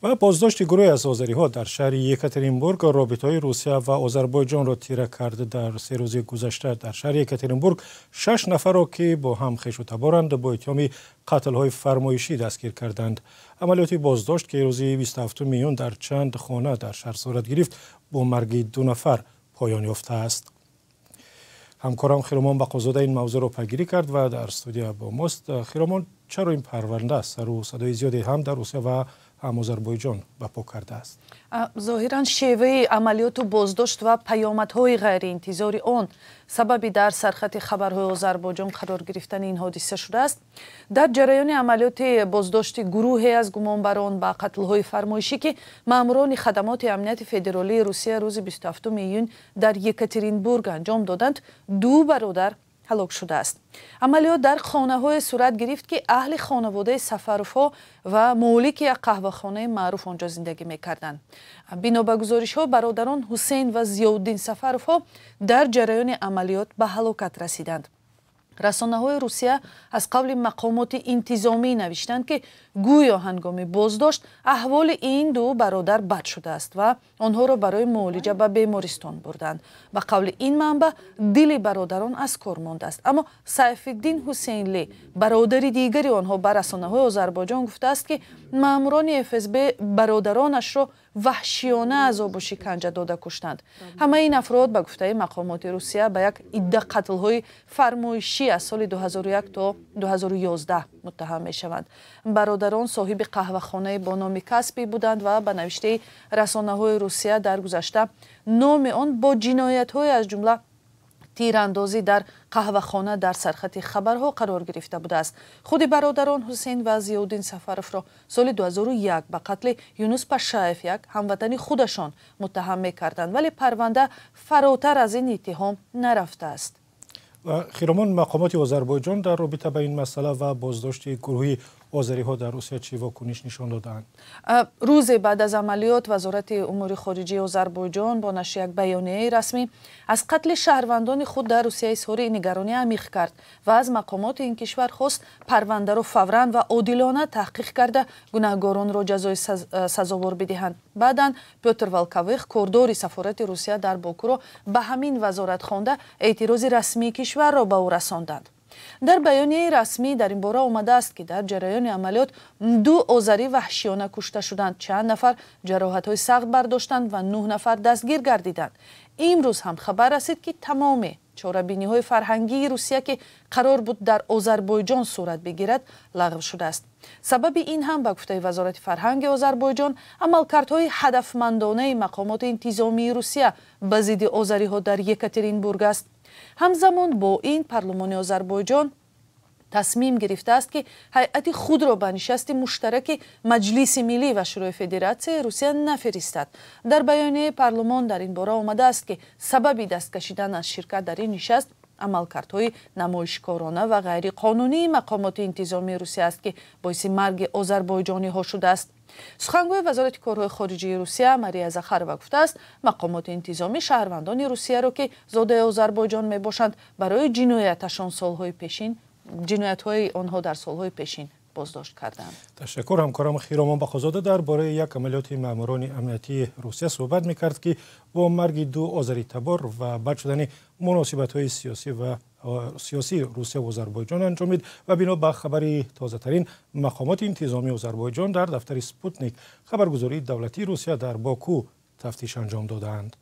Ва боздошти гурӯҳе аз озариҳо дар шаҳри Екатеринбург робитаҳои Русия ва Озарбойҷонро тира кард. Дар 3 рӯзи гузашта дар шаҳри Екатеринбург 6 нафарро, ки бо ҳам хешу таборанд, бо иттиҳоми қатлҳои фармоишӣ дастгир карданд. Амалиёти боздошт, ки рӯзи 27 июн дар чанд хона дар шаҳр сурат гирифт, бо марги 2 нафар поён ёфтааст. Ҳамкорам Хиромон Бақозода ин мавзӯъро пайгирӣ кард ва дар студия бо мост. Хиромон, чаро ин парванда сару садои зиёде ҳам дар Русия ва ҳам Озарбойҷон ба по кардааст? Зоҳиран шеваи амалиёту боздошт ва паёмадҳои ғайриинтизори он сабаби дар сархати хабарҳои Озарбойҷон қарор гирифтани ин ҳодиса шудааст. Дар ҷараёни амалиёти боздошти гурӯҳе аз гумонбарон ба қатлҳои фармоишӣ, ки маъмурони хадамоти амнияти федералии Русия рӯзи 27 июн дар Екатеринбург анҷом доданд, 2 бародар ҳалок шудааст. Амалиёт дар хонаҳое сурат гирифт, ки аҳли хонаводаи Сафаровҳо ва молики як қаҳвахонаи маъруф онҷо зиндагӣ мекарданд. Бино ба гузоришҳо, бародарон Ҳусейн ва Зиёуддин Сафаровҳо дар ҷараёни амалиёт ба ҳалокат расиданд. Расонаҳои Русия аз қавли мақомоти интизомӣ навиштанд, ки гӯё ҳангоми боздошт аҳволи ин 2 бародар бад шудааст ва онҳоро барои муолиҷа ба бемористон бурданд. Ба қавли ин манбаъ, дили бародарон аз кор мондааст. Аммо Сайфиддин Ҳусейнли, бародари дигари онҳо, ба расонаҳои Озарбойҷон гуфтааст, ки маъмурони ФСБ бародаронашро ваҳшиёна азобу шиканҷа дода куштанд. Ҳамаи ин афрод, ба гуфтаи мақомоти Русия, ба як идда қатлҳои фармоишӣ аз соли 2001 то 2011 муттаҳам мешаванд. Бародарон соҳиби қаҳвахонаи бо номи Каспий буданд ва ба навиштаи расонаҳои Русия дар гузашта номи он бо ҷиноятҳое аз ҷумла тирандозӣ дар қаҳвахона дар сархати хабарҳо қарор гирифта будааст. Худи бародарон Ҳусейн ва Зиёуддин Сафаровро соли 2001 ба қатли Юнус Пашаев, як ҳамватани худашон, муттаҳам мекарданд, вале парванда фаротар аз ин иттиҳом нарафтааст. Хиромон, мақомоти Озарбойҷон дар робита ба ин масъала ва боздошти гурӯҳи озариҳо дар Русия чӣ вокуниш нишон додаанд? Рӯзе баъд аз амалиёт Вазорати умури хориҷии Озарбойҷон бо нашри як баёнияи расмӣ аз қатли шаҳрвандони худ дар Русия изҳори нигаронӣ амиқ кард ва аз мақомоти ин кишвар хост парвандаро фавран ва одилона таҳқиқ карда, гунаҳгоронро ҷазои сазовор бидиҳанд. Баъдан Пётр Волковых, кордори сафорати Русия дар Бокуро ба ҳамин вазорат хонда, эътирози расмии кишварро ба ӯ расонданд. Дар баёнияи расмӣ дар ин бора омадааст, ки дар ҷараёни амалиёт 2 озарӣ ваҳшиёна кушта шуданд, чанд нафар ҷароҳатҳои сахт бардоштанд ва 9 нафар дастгир гардиданд. Имрӯз ҳам хабар расид, ки тамоми чорабиниҳои фарҳангии Русия, ки қарор буд дар Озарбойҷон сурат бигирад, лағв шудааст. Сабаби ин ҳам, ба гуфтаи Вазорати фарҳанги Озарбойҷон, амалкардҳои ҳадафмандонаи мақомоти интизомии Русия ба зидди озариҳо дар Екатеринбург аст. Ҳамзамон бо ин, парлумони Озарбойҷон тасмим гирифтааст, ки ҳайати худро ба нишасти муштараки Маҷлиси миллӣ ва Шӯрои Федератсияи Русия нафиристад. Дар баёнияи парлумон дар ин бора омадааст, ки сабаби даст кашидан аз ширкат дар ин нишаст амалкардҳои намоишкорона ва ғайриқонунии мақомоти интизомии Русия аст, ки боиси марги озарбойҷониҳо шудааст. Сухангӯи Вазорати корҳои хориҷии Русия Мария Захарова гуфтааст, мақомоти интизомӣ шаҳрвандони Русияро, ки зодаи Озарбойҷон мебошанд, барои ҷинояташон солҳои пешин, ҷиноятҳои онҳо дар солҳои пешин боздошт карданд. Ташаккур. Ҳамкорам Хиромон Бақозода дар бораи як амалиёти маъмурони амниятии Русия суҳбат мекард, ки бо марги 2 озаритабор ва бад шудани муносибатҳои сиёсӣ ва сиёсии Русия ва Озарбойҷон анҷомид. Ва бино ба хабари тозатарин, мақомоти интизомии Озарбойҷон дар дафтари Спутник, хабаргузории давлатии Русия, дар Боку тафтиш анҷом додаанд.